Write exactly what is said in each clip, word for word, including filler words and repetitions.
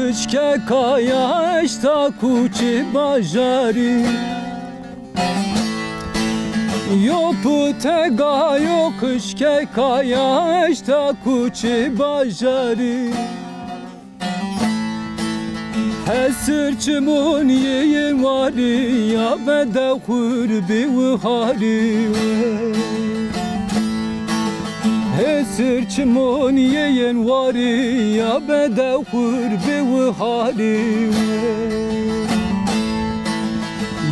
Xişkeka ya eşta kuçî bajarî. Yo putega yo xişkeka ya eşta kuçî bajarî. Hesir çimûn yê yên warî ya bede xur bê wiharî. Hesir çimûn yê yên warî ya bede xur bê wiharî.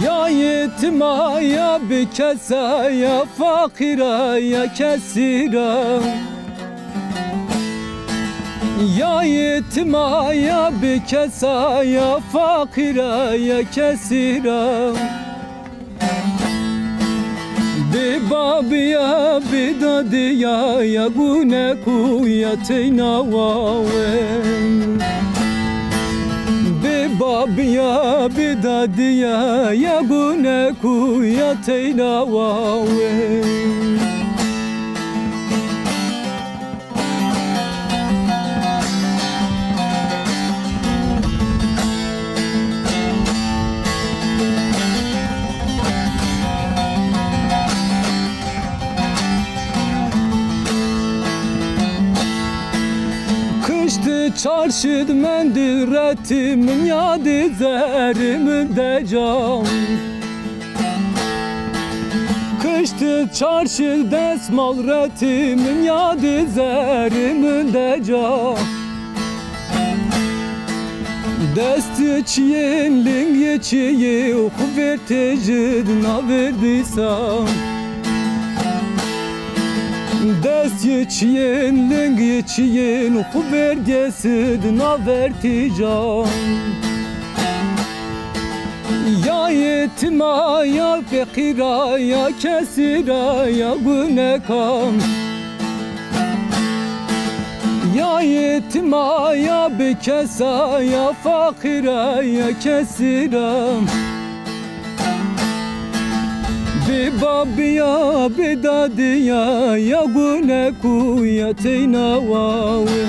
Ya yetîma ya bikesa ya feqîra ya kesîra. Ya yetîma ya bikesa ya feqîra ya kesîra. Bê babî ya bê dadî ya ya gunek û ya teyna wawe. Bê babî ya bê dadî ya ya gunek û ya teyna wawe. Kişti çarşid mendil retî min yadî zerî min decan. Kişti çarşi desmal retî min yadî zerî min deca. Destî çiyên lingî çiyê xu ver têjid naverdîsa. Destî çiyên lingî çiyên xu ver gesid navertîca. Ya yetîma ya feqîra ya kesîra ya gunekan. Ya yetîma ya bikesa ya feqîra ya kesîra. Bê babî ya bê dadî ya ya gunek û ya teyna wawe.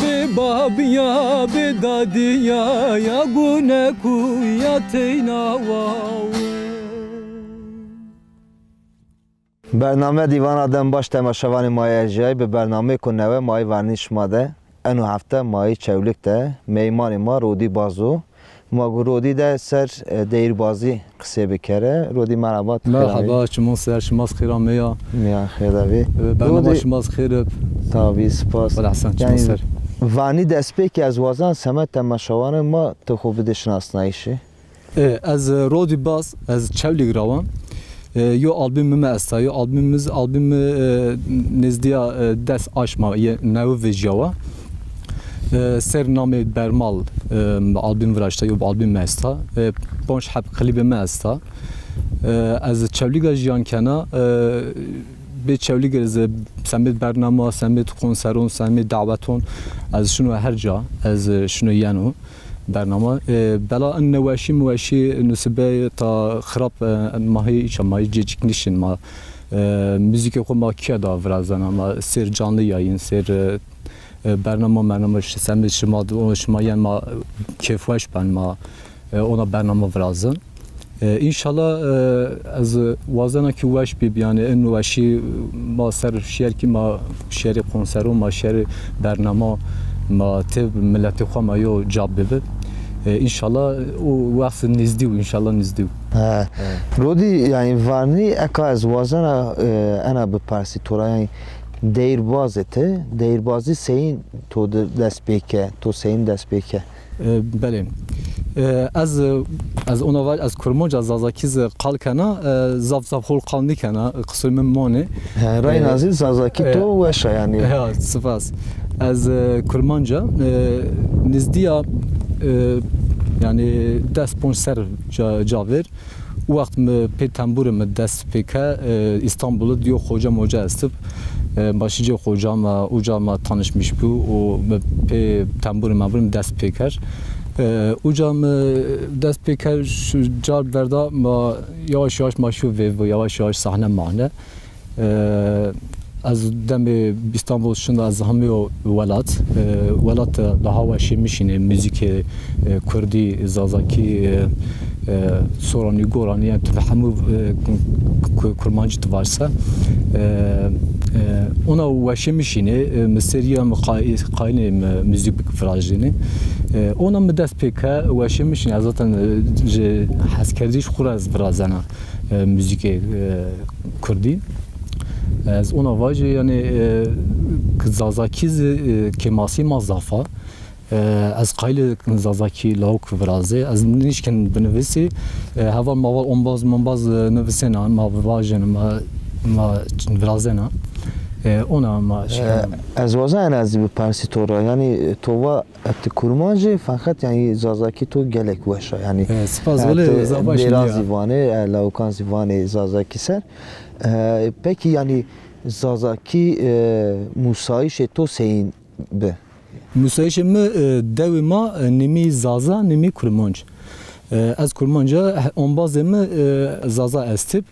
Bê babî ya bê dadî ya ya gunek û ya teyna wawe. Bername Dîvana Dem Baş temaşevanê ma yê erjîyayî, bi bernameyêko newe ma yê vernî şima de. Eno hefte ma yê Çewlîg de, meymanê ma Rodî Baz o. Ma gu Rodî de ser, e, deyîrbazî qisê bikere. Rodî, merheba, tu xêr ameyî. Merheba, çimon ser, şima zî xêr ameya. Ya, xêr de bî. E, bernama şima zî xêr ib. Tabî, spas. Wele ehsen, çimon ser. Yanî, vernî dest pê ke ez wazena semedê temaşevanê ma ti xo bidê şinasnayîşî. E, ez, e, Rodî Baz, ez Çewlîg ra wa. E, yo albumê mi esta, yo albumê mi, albumê mi, e, nêzdîya, e, des aşma yê newe vejîya wa. E, ser namê Bermal, e, album viraşta, yo albumê mi esta. E, ponc heb klîbê mi esta. E, ez Çewlîg ra jîyan kena. E, bê Çewlîg ez semêd bernama, semêd konseron, semêd daweton ez şino her ca, ez şino yeno bernama. E, bela in neweşî miweşî nusibê ta xirab, e, ma hê îça ma hê cêcik nişin ma. E, muzîkê xo ma kîye da virazena ma, sêr canlı yayın, sêr, e, e, bernama mernama ş-, semê şima di-, o şima yen ma kêfweş ben ma, e, ona bernama virazin. E, înşallah, e, ez wazena ki weş bib, yanî in weşî ma ser şiyerkî ma şiyerê konsero, ma şiyerê bernama, ma tê miletê xo ma yo ca bibi. E, înşallah o wext nêzdî û, înşallah nêzdî û. He. He. Rodî, yanî vernî eka ez wazena, e, ena bipersî to ra, yanî deyîrbazê ti, deyîrbazî seyîn to di dest pê ke, to seyîn dest pê ke? E, belê. E, ez, ez ona vaj, ez kurmanc a, zazakî zî qal kena, e, zaf zaf hol qal nîkena, qisûrê mi manê. He, rayna zî zazakî to weş a yanî. Ya, spas. Ez, e, kurmanc a, e, nizdîya, e, yanî des ponc ser ca, ca vêr. O wext mi pê tembûrê mi dest pê ke, e, Îstanbul id yo xoca moca estib. E, ma şî cê xoca ma, uca ma tanışmış bû û mi pê tembûrê membûrê mi dest pê kerd. E, uca mi dest pê kerd, şu car verda ma yavaş yavaş ma şû vêv, yavaş yavaş sahne mahne. E, Ez demê Îstanbul şinda ez hamîyo welat. E, welat de daha weşê mi şînê muzîkê, e, kurdî, zazakî, e, e, soranî, goranî, yanî tu hemû, e, ku-, ku-, kurmancî tu vajse. E, e, ona weşê mi şînê, e, mi serî ya mi qay-, qayîlê mi muzîk virajînê. E, ona mi dest pê ke weşê mi şînê. Ez zaten, e, ji hezkerdîş xwu ra ez virazena, e, muzîkê, e, kurdî. Ez ona vajî, yanî, e, ki zazakî zî, e, kêmasî ma zaf a. E, ez qayîlê zazakî lawik virazê. Ez nişkin binivisî, e, heval ma va ombaz mombaz, e, nivisêna, ma vajêna, ma, ma virazêna. E, ona ma şikena. E, ez wazena ez bipersî to ra. Yanî to va e, ti kurmanc ê, feqet yanî zazakî to gelek weş a. Yanî, e, spas, e, wele ti zaf weş nîya. Dêran zî vanê, e, lawikan zî vanê zazakî ser. E, pekî yanî zazakî, e, musayîşê to seyîn bi? Musayîşê mi, e, dewê ma, e, nimî zaza, nimî kurmanc. E, ez kurmanc a, he-, ombazê mi, e, zaza estib.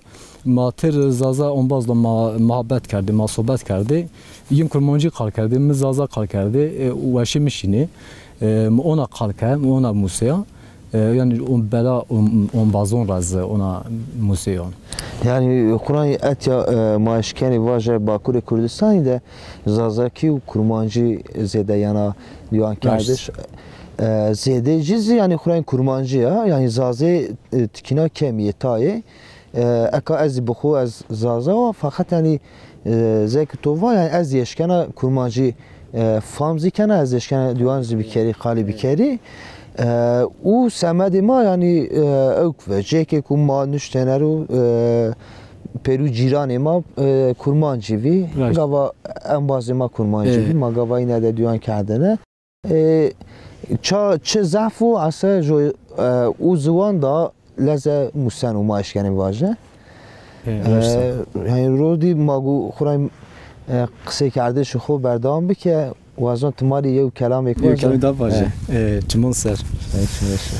Ma têr zaza ombaz de ma muhabbet kerdê, ma sohbet kerdê. Yin kurmancî qal kerdê, mi zaza qal kerdê, e, weşê mi şînê. E, mi ona qal ke, mi ona museya. E, yanî on bela on-, ombazon ra zî ona museyon. Yanî, Quran etya, e, ma eşkenê vaje Bakurê Kurdistanî de zazakî û kurmancî zêde yana dîwan kerdiş. E, zêde jî zî yanî Quran kurmancî ya, yanî zazê, e, tikîna kemî yê tayê. E, eka ez zî bi xwu ez zaza wa, feqet yanî, e, zeki to va, yanî ez zî eşkena kurmancî, e, fam zî kena, ez zî eşkena dîwan zî bikerî, qalî bikerî. E, û semedê ma yanî, e, ewk ve, cêkê ku ma nuştêne ro, e, pêrû cîranê ma, e, kurmancî vî. Raşt. Gava embazê ma kurmancî vî, ma gava îne de dîwan kerdêne. E, ça, çi zaf o, ese jo, e, u ziwan da leze museno ma eşkenê vaje. E, e, raşt a. Yanî rodî ma gu xurayî, e, qiseykerdiş xo berdewam bike, wazon ti ma rê yew kelamêk vaje. Yew kelamêk da vaje. E. E, çimon ser. E, çimon ser.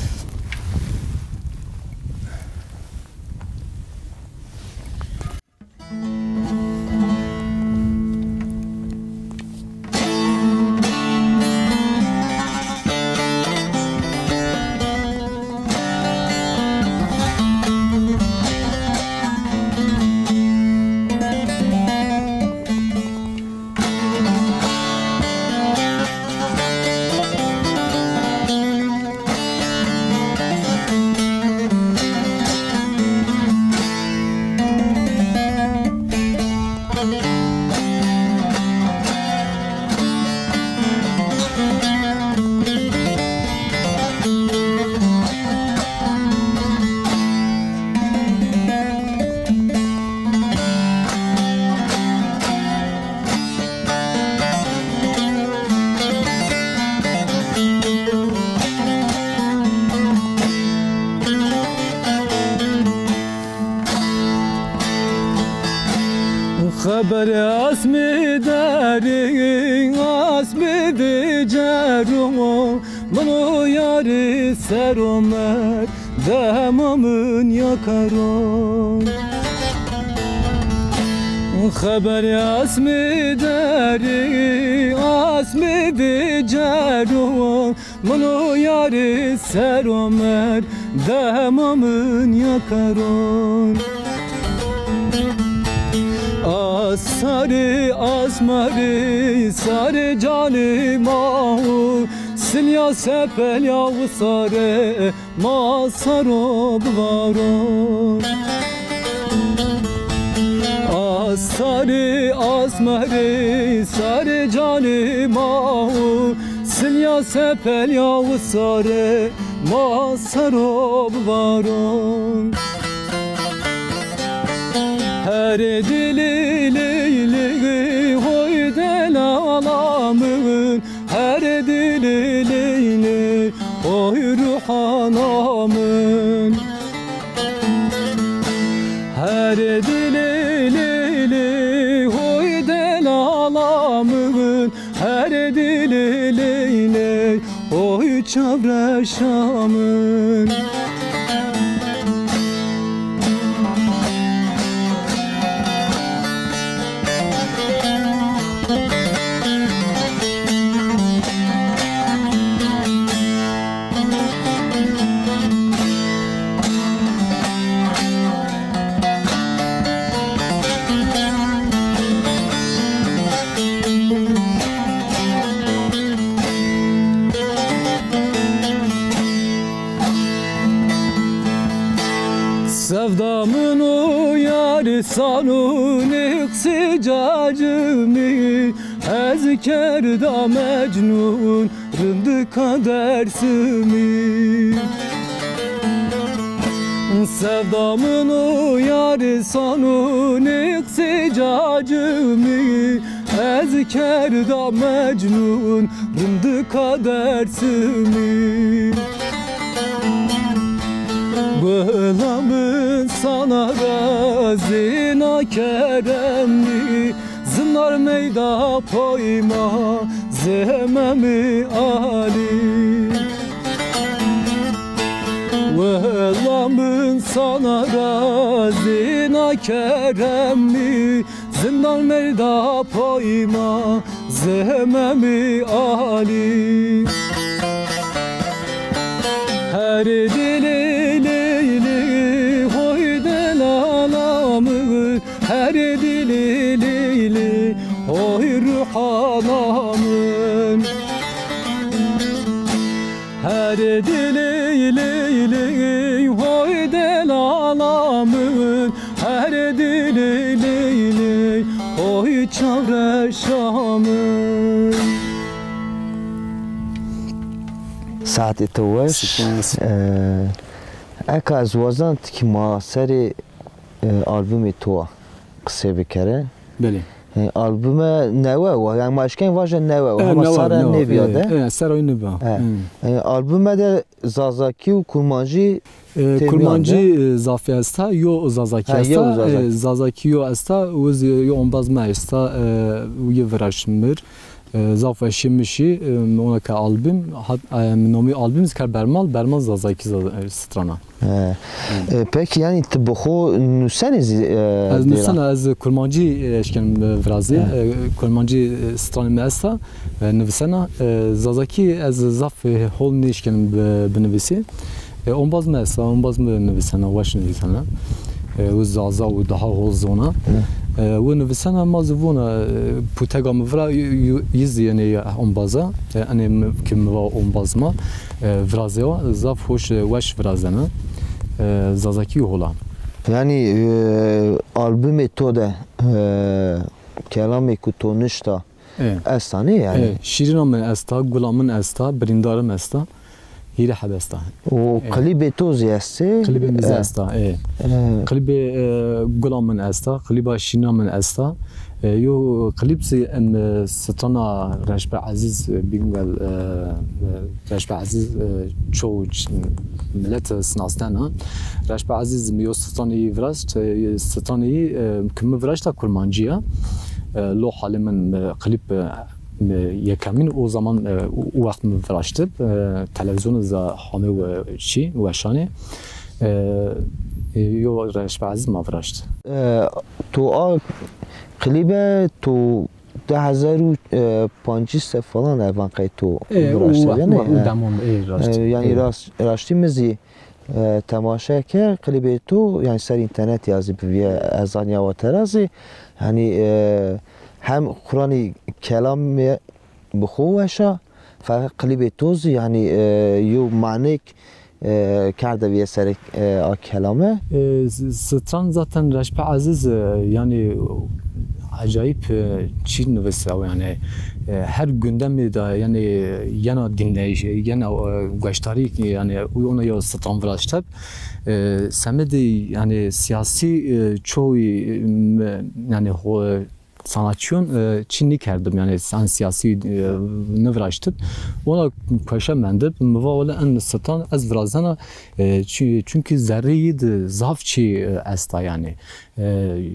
Xeberê asmê derê, asmê vêcero, min o yarê ser omer, dema min yakaro. Xeberê asmê derê, asmê vêcero, min o yarê ser omer, dema min yakaro. A sarê asmerê, sarê canê ma o, silya sepelya wisare, ma sero bivaro. A sarê asmerê, sarê canê ma o, silya sepelya wisare, ma sero bivaro. Herê dilê ley ley, hoy delala min, herê dilê ley ley, oy ruhana min. Herê dilê ley ley, hoy delala min, herê dilê ley ley, oy çavreşa min. Sevda min o yar sano nêqsê cacimî, ez kerda mecnun rindika Dersimî. Sevda min o yar sano nêqsê cacimî, ez kerda mecnun rindika Dersimî. Gula min sana ra zêna keremî, zindar meyda pay ma zê Hememî Alî. Wela min sana ra zêna keremî, zindar meyda pay ma zê Hememî Alî. Herê dîlî lîlî hoy delala min, herê dîlî lîlî hoy ruhana min. Herê dîlî lîlî hoy delala min, herê dîlî lîlî hoy çavreşa min. Saetê to weş. Spas. Ee, eka ez wazan tikî ma serê, e, albumê to a qisey bikere. Belê. E, albume newe wa, yanî ma eşkenî vaje newe wa, e, hema newe, sare newe, nêbîya e, de. E, sare nêbîya. E. Hmm. E, albume de Zazakî û Kurmancî. E, têmîyan Kurmancî, de, e, zafî esta, yo Zazakî, ha, esta, yo Zazakî. E, Zazakî yo esta, wiz yo ombaz mi esta, e, yê viraşt mir. E, zaf weşî mi şî, e, mi ona ke album, hat, e, mi nomî album zî kerd Bermal, Bermal Zazakî Zaza-, e, strana. He. E, pekî yanî ti bi xo nusenê zî, e, ez dêra? Nusena, ez Kurmancî, e, eşkenim, e, virazî. He. E, Kurmancî, e, stranê mi esta, e, nivisena. E, Zazakî ez zaf, e, hol nêşkenim bi-, binivisî. E, ombaz mi esta, ombaz mi nivisena, weş nivisena. E, wi Zaza û daha hol zona. Hı. E, wi nivisena, ma zî vona, e, putega mi vira, y-, y-, yi zî yenê ombaza. E, enê mi, ki mi va ombaz ma, e, virazewa, zaf hoş, e, weş virazena. E, Zazakî hol a. Yanî, e, albumê to de, e, kelamê ku to nişta, e, esta nê yanî? E, şîrîna min esta, gula min esta, birîndarim esta. Hîrê heb esta. Û, e, klîbê to zî estê? Klîbê mi zî, e, esta, e. E. Klîbê, e, gula min esta, klîba şîrîna min esta. E, yo klîb zî em, e, strana Reşbe Ezîz, e, Bingel, e, e, Reşbe Ezîz, e, çoğu ç-, milet, e, sinastena. Reşbe Ezîz mi yo stranê yi viraşt, e, stranê yi, e, ki mi viraşta Kurmancî ya. E, Lo Halê Min, e, klîb, e, e, yekemîn o zaman, e, o, o wext mi viraştib, e, televîzyonê zî hamê we-, çî, weşanê. E, e, yo Reşbe Ezîz ma viraşt. E, to a klîbe to di hezar û pancîs de falan evan qey to viraştib, yanî, e, demon, e, raşt. E, yanî, e, raşt, raştî mi zî e, temaşe ke klîbê to, yanî ser înternetî ya zî bivîye, ez zanîya wa tera zî, yanî, e, hem Quranî kelamê bi xo weş a, feqet klîbê to zî, yanî, e, yew manêk, e, kerde vîye serê, e, a kelame. E, s-, stran zaten Reşbe Ezîz, e, yanî, Ecayîb, e, çî nivîsa, yanî, e, her gündemî de, yanî, yena dinleyîş, yena, e, goşdarî, yanî, ona yo stran viraşteb. E, semedê, yanî, sîyasî, e, çoğu, e, m-, yanî, ho-, sanatçîyon, e, çî nîkerdib, yanî, sen sîyasî, e, niviraştib. Ona koşe mendib. Mi va wele en stran ez virazena, e, çi-, çunkî zerrê yi de zaf çî, e, esta, yanî. E,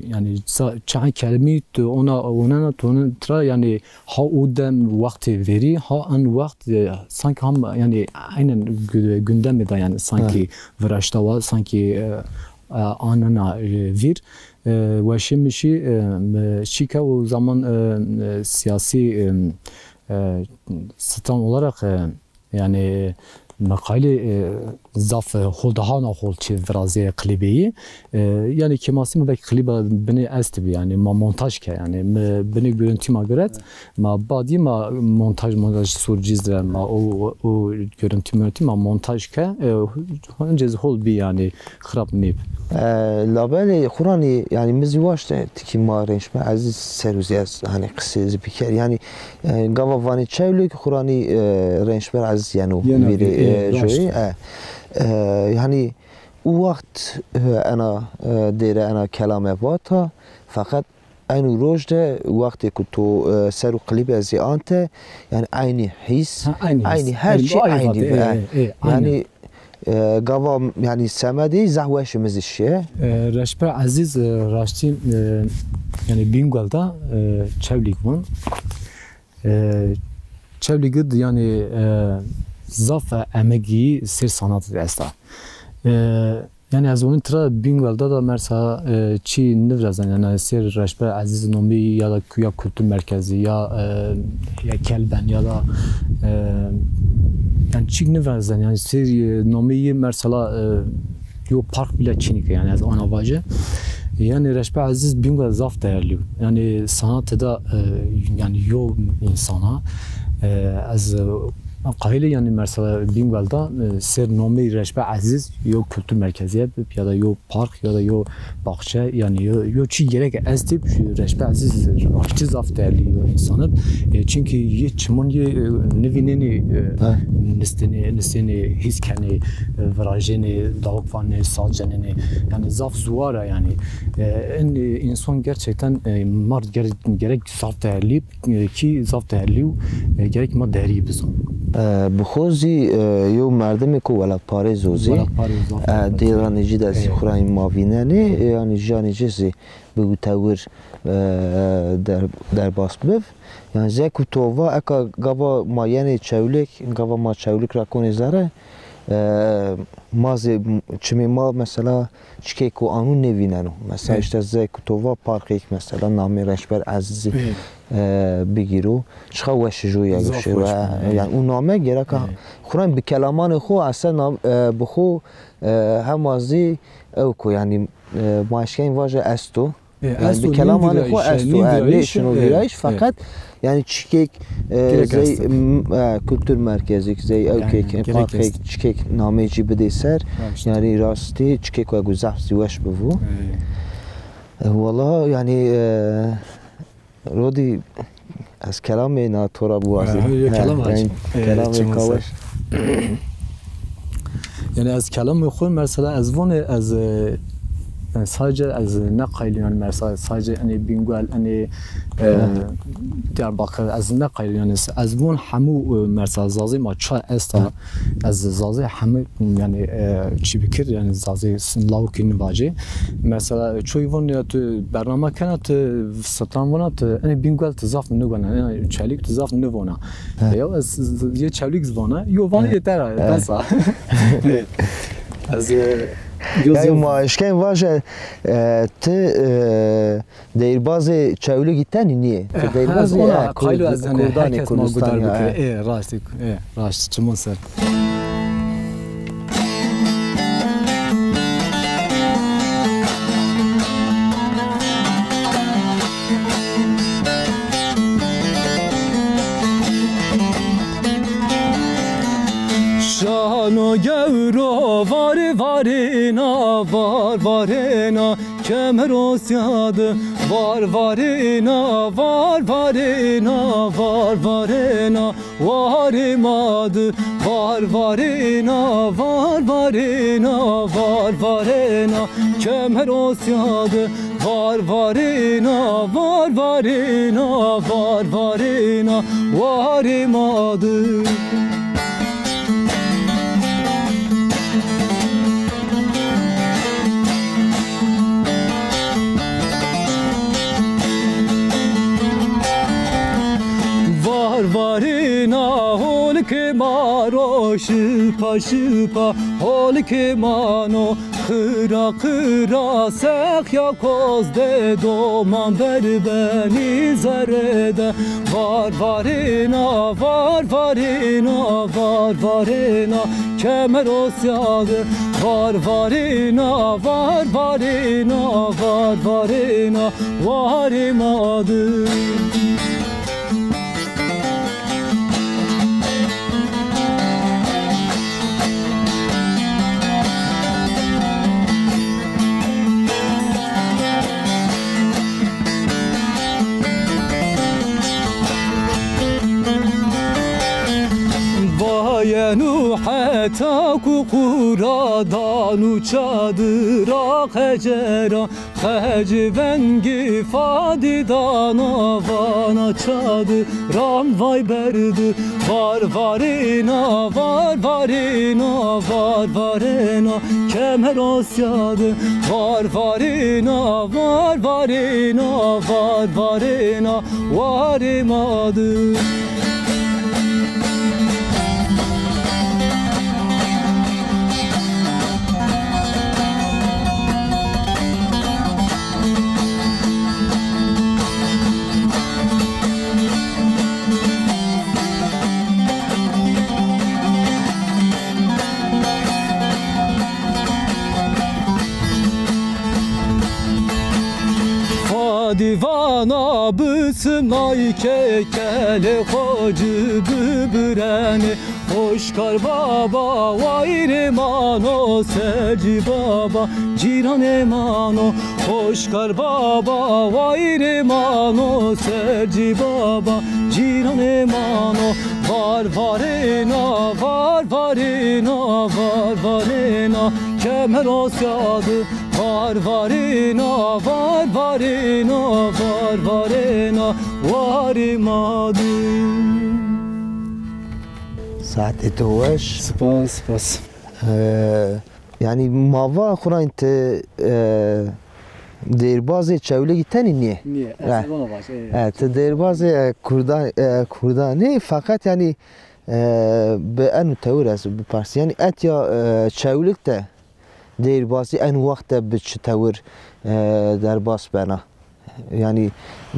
yanî ça-, çaxê kelamî tu ona onena tu ona tira, yanî ha o dem wextê verî, ha en wext, e, sankî ham, yanî aynen gü-, gündemê de, yanî sankî viraşta wa, sankî, e, e, anena, e, vîr. E, weşê mi şî, e, mi şî ke o zaman, e, e, sîyasî, e, e, stran olarak, e, yanî Ma qayîl ê, e, zaf, e, hol, daha na hol çi virazê klîbê yî. E, yanî kêmasî ma belkî klîba binê estbî, yanî ma montaj ke, yanî mi binê görüntü ma giret, ma badî ma montaj, montaj sur cîz de ma o, o görüntü mörüntü ma montaj ke, e, hence zî hol bî yanî. Xirab nêb. E, labelê Xuranî, yanî mi zî waşte tikî ma Rênşber Ezîz ser û zî ez, hanî qisê zî biker. Yanî, e, gava vanê Çewlîg Xuranî, e, Rênşber Ezîz yeno. Yeno vîrê, vîrê, e, e, joyî, raşt. E, e, yanî û waxt, e, ena, e, dêre ena kelame vata, feqet Eno roj de wextê ku to, e, ser û klîbe zî ante, yanî eynî hîs, ha, eynî hîs, eynî her çî eynî vate, eynî bi, e, e, e, eynî. Yanî, e, gava, yanî semedê zaf weşê mi zî şîye. E, Reşber Ezîz, e, raştî, e, yanî Bîngol de, e, Çewlîg vûn. E, Çewlîg id yanî, e, zaf emegî sêr sanat id esta. E, yanî ez onin tira Bîngol de da mersa, e, çî nivrezen, yanî sêr Reşber Ezîz nomî ya da ku-, ya kultur merkezî ya, e, ya kelben ya da, e, yanî çîk nivrezen, yanî sêr, e, nomî yî mersela, e, yo park bile çinî ke, yanî ez ana vaje. Yanî Reşber Ezîz Bîngol zaf değerlî yo. Yanî sanatê de, e, yanî yo însana, e, ez, e, qayîlî yanî mersela Bîngol de, e, sêr nomî Reşber Ezîz yo kultur merkezîye bib ya da yo park ya da yo baxçe, yanî yo, yo çî gerek estê, Reşber Ezîz raştî zaf değerlî yo însan ib. E, çimkî yê çimon yê, e, nivînenê, e, nistênê, nistênê, hîs kenê, e, virajênê, dawik vanenê, saz cenenê. Yanî zaf ziwar a yanî. E, in, e, însan gerçekten, e, ma ger-, gerek zaf değerlî, e, kî zaf değerlî yo, e, gerek ma değerî bizon. E, bi xo zî, e, yo merdimêko welatparêz o zî. Welatparêz o zî. E, dêranê ci de zî xo ra ma vînenê, e, yanî janê ci zî bi tewir, e, der-, derbas bib. Yanî zey ku to va eka gava ma yenê Çewlîg, gava ma Çewlîg ra konê zere, e, ma zî çimê ma mesela çikêko anû nêvîneno. Mesela îşte zey ku to va parkêk mesela namê Reşber Ezîzî, e, bigîro. Çiqa weş jo ya. Zaf weş. Yanî û name gereka xo ra bi kelamanê xo ese nam-, e, bi xo, e, hema zî ewko yanî, e, ma eşkenî vaje esto. E, yanî bi kelamanê xo esto, e, nêşino vîrayîş, feqet yanî çikêk, e, zey, m-, e, kultur merkezîk, zey ewkêk, parkêk, çikêk nameyê ci bidê ser, yanî rastî çikêk wegu zaf zî weş bivo. E, wela yanî, e, Rodî, ez kelamê na to ra biwazî. Ha, yo kelam, ha, kelamê ka weş. Yanî ez kelamê xo mesela ez vonê ez, e, yanî sadece ez ne qayîl yanî mesela sadece enê Bîngol, enê, e, Diyarbakir ez ne qayîl yanî ez von hemû, e, mesela zazê ma ça esta. Ez zazê hemî, yanî, e, çî bikir, yanî zazê s-, lawikî nivacê. Mesela, çoyî vûn ya tu bername kena, tu stran vûna, tu enê Bîngol tu zaf nivona, enê Çewlîg tu zaf nivona. Ya ez, z-, yê Çewlîg zî vona, yo vana yeter a, bes a. Ez, e, yo zî ma eşkenî vaje, e, ti, e, Deyîrbazê Çewlîgî tenî nîyê. Ti deyîrbazê, e, Kurdanê Kurdistanî ya. E, raştî, e, raştî, çimon ser. Şano gewro varê varêna, var varêna. Kemerosya de var varêna, var varêna, var varêna, warê ma de var varêna, var varêna, var varêna. Kemerosya de var varêna, var varêna, var varêna, warê ma de. Var varêna holkê ma ro Şipa şipa holikê mano, qira qira sexya koz de doman ver benî zerre de. Var varêna, var varêna, var varêna Kemerosya de. Var varêna, var varêna, var varêna warê ma de. Vayenu heta ku qura danu çadira qecera. Qeci vengî fadî dana vana çadiran vay berdi. Var varêna, var varêna, var varêna Kemerosya de. Var varêna, var varêna, var varêna warê ma de. Fadî vana bisimay ke kelê xo ci bibirenê. Xoşkar baba, wayirê mano, Selcî baba, cîranê mano. Xoşkar baba, wayirê mano, Selcî baba, cîranê mano. Var varêna, var varêna, var varêna Kemerosya de. Var varêna, var varêna, var varêna warê ma de. Saetê to weş. Spas, spas. Ee, yanî ma va xurayên ti, e, dêrbazê Çewlîgî tenî nîyê? Nîyê, ez vana vaj, e. E, ti dêrbazê, e, kurdan, e, kurdan î, feqet yanî, e, bi eno tewir ez bipers. Yanî etya, e, Çewlîg de dêrbazî en wext de bi çi tewir, e, derbas bena? Yanî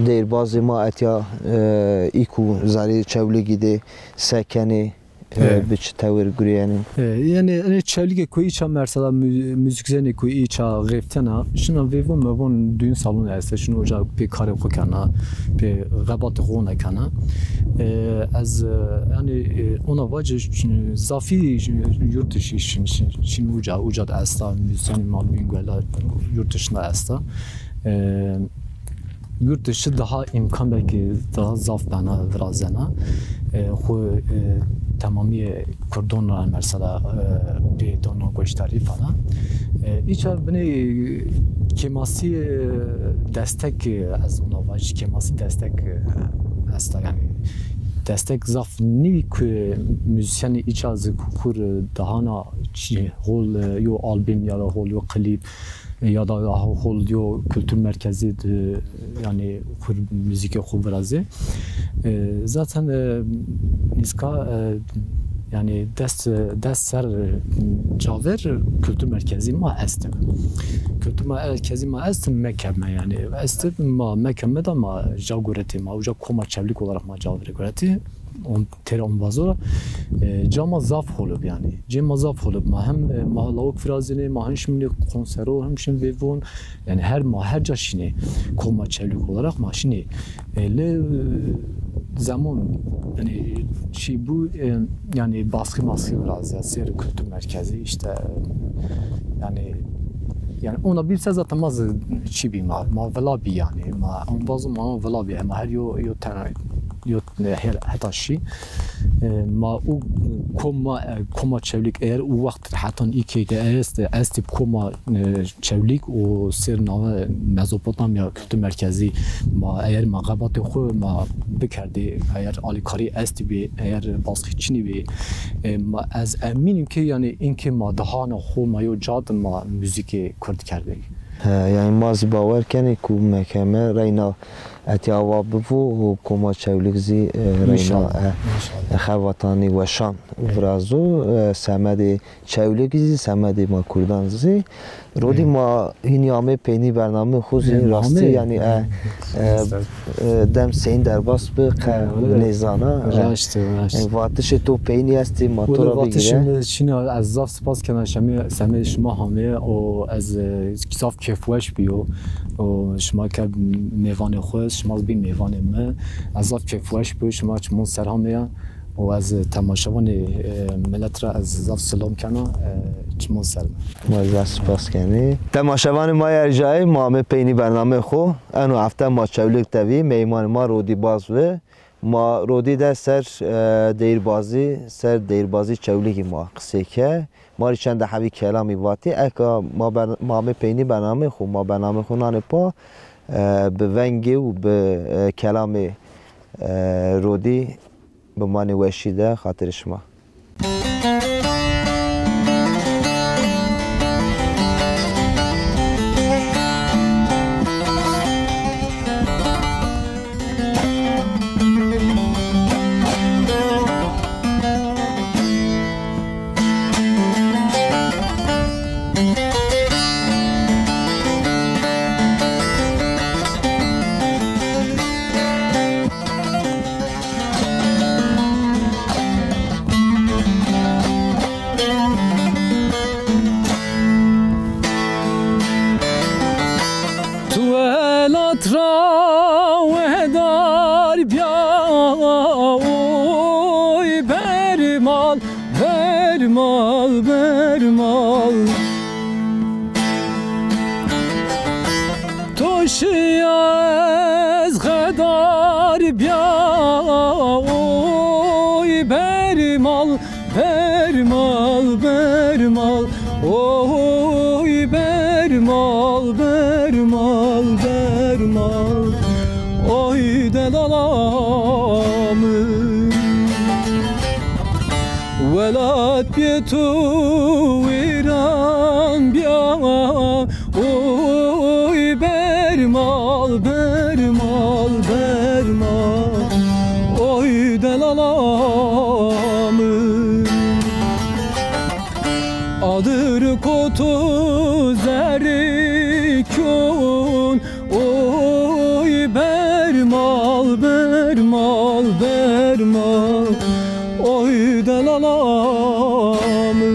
dêrbazê ma etya, e, î ku zerê Çewlîgî de se kenê, e, bi çi tewir gurîyenê? E, yanî, enê Çewlîgê ku îça mesela mü-, muzîkzenê ku îça xeftena, şina vêvon mevon düğün salonu este, şino uca pê karê xo kena, pê xebatê xo ona kena. E, ez, e, yanî, e, ona vace, e, zafî yurt dışı şin, şin, şin uca, uca da esta, müzisyenê ma Bingöl'e yurt dışında esta. E, yurt dışı daha imkan belki daha zaf bena virazena. E, xo, e, temamî kurdon ra mesela, e, pê dona goştarî falan. E, îça binê kêmasî, e, destek, e, ez ona vaj, kêmasî destek, e, esta yanî. Destek zaf nî ku muzîsyenê îça zi ku xur, e, dahana çi hol, e, yo albüm ya da hol yo klîp, e, ya da hol yo kultur merkezî de, yanî xur muzîkê xu virazê. E, zaten, e, nîska, e, yanî dest, dest ser, e, caver kultur merkezî ma estib. Kultur merkezî ma estib, mekeme yanî. Estib ma mekeme de ma ca guretê ma, uca koma Çewlîg olarak ma caver guretê. On, têra ombazora, e, ca ma zaf hol ib yanî. Cê ma zaf hol ib. Ma hem, e, ma lawik virazenê, ma hem şimnê konsero, hem şin vêvon. Yanî her ma, her ca şinê. Koma Çewlîg olarak ma şinê. E, lê, e, zemon, yanî, çî bû, e, yanî baskı maskı biraz ya, ser kültür merkezi işte, e, yanî, yanî ona bir se zaten ma zi-, çî bî ma, ma vila bî yanî, ma embazo ma vila bî, ma her yo, yo tena, yo, e, her, heta şî. E, ma û kom ma, e, koma Çewlîg eger û wext hetan î keyde est, estî koma, e, Çewlîg û ser nave Mezopotamya Kültür Merkezi ma eger ma xebatê xwu ma bikerdê, eger alîkarî estî bê, eger baskî çinî bê, e, ma, ez emîn im ke yanî inkê ma dahana xwu ma yo ca de ma muzîkê kurd kerdê. He, yanî ma zî bawer kenê ku mekeme reyna Etî awa bivo û koma Çewlîg zî, e, reyna, înşallah, e, înşallah, xevatanî weşan virazo, e, semedê Çewlîg zî, semedê ma kurdan zî. Rodî, ma hînî amê peynî bernameyê xo zî, rastî, yanî, e, e, e, dem seyîn derbas bi qe nêzana. Raşt, raşt. E, vatişê to peynî estê, ma to ra bigîre. Vatişê mi çin a, ez zaf spas kena şemê, semedê şima hamê û ez, e, zaf kêfweş bîyo. Û şima ke mêvanê xo, şima zî bî mêvanê mi. Ez zaf kêfweş bîyo, şima çimon ser hamê ya. Û ez temaşevanê, e, milet ra ez zaf silam kena, e, çimon ser mi. Ma zaf spas kenê. Temaşevanê ma yê erjayî, ma amê peynî bernameyê xo. Eno hefte ma Çewlîg de vî, meymanê ma Rodî Baz bi. Ma Rodî de ser, e, deyîrbazî, ser deyîrbazî Çewlîgî ma qisey ke. Ma rê çende hebî kelamî vatî. Eka ma ber-, ma amê peynî bernameyê xo, ma bernameyê xo nanê pa, e, bi vengê û bi, e, kelamê, e, Rodî bimanê weşî de xatirê şima. Tu welat ra wedar bîya, oy bermal, bermal, bermal. To şîya ez xedar bîya, oy bermal, bermal, bermal, oy bermal, bermal, bermal, oy delala mi. Welat bê tu wîran bîya, oy bermal, bermal, bermal, oy delala mi. Adir kotu zerrî kûn, oy bermal, bermal, bermal, oy delala mi.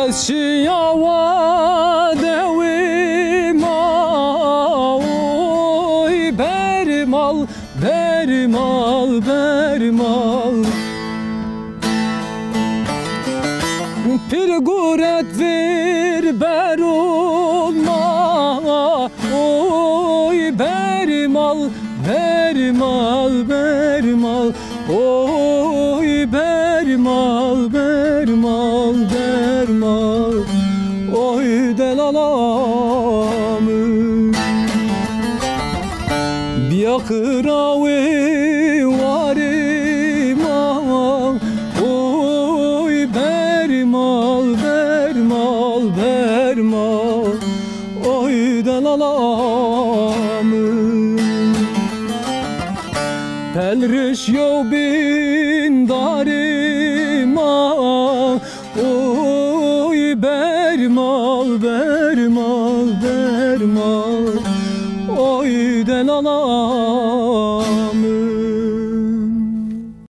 Ez şîya wa dewî ma, oy bermal, bermal, bermal. Pîr guret vîr berûn ma, oy bermal, bermal, bermal, oy bermal, bermal, bermal, oy delala mi. Bîya qirawê warê ma, oy bermal, bermal, bermal, oy delala mi. Pelriş yew bîn darê ma, oy bermal, bermal, bermal, oy delala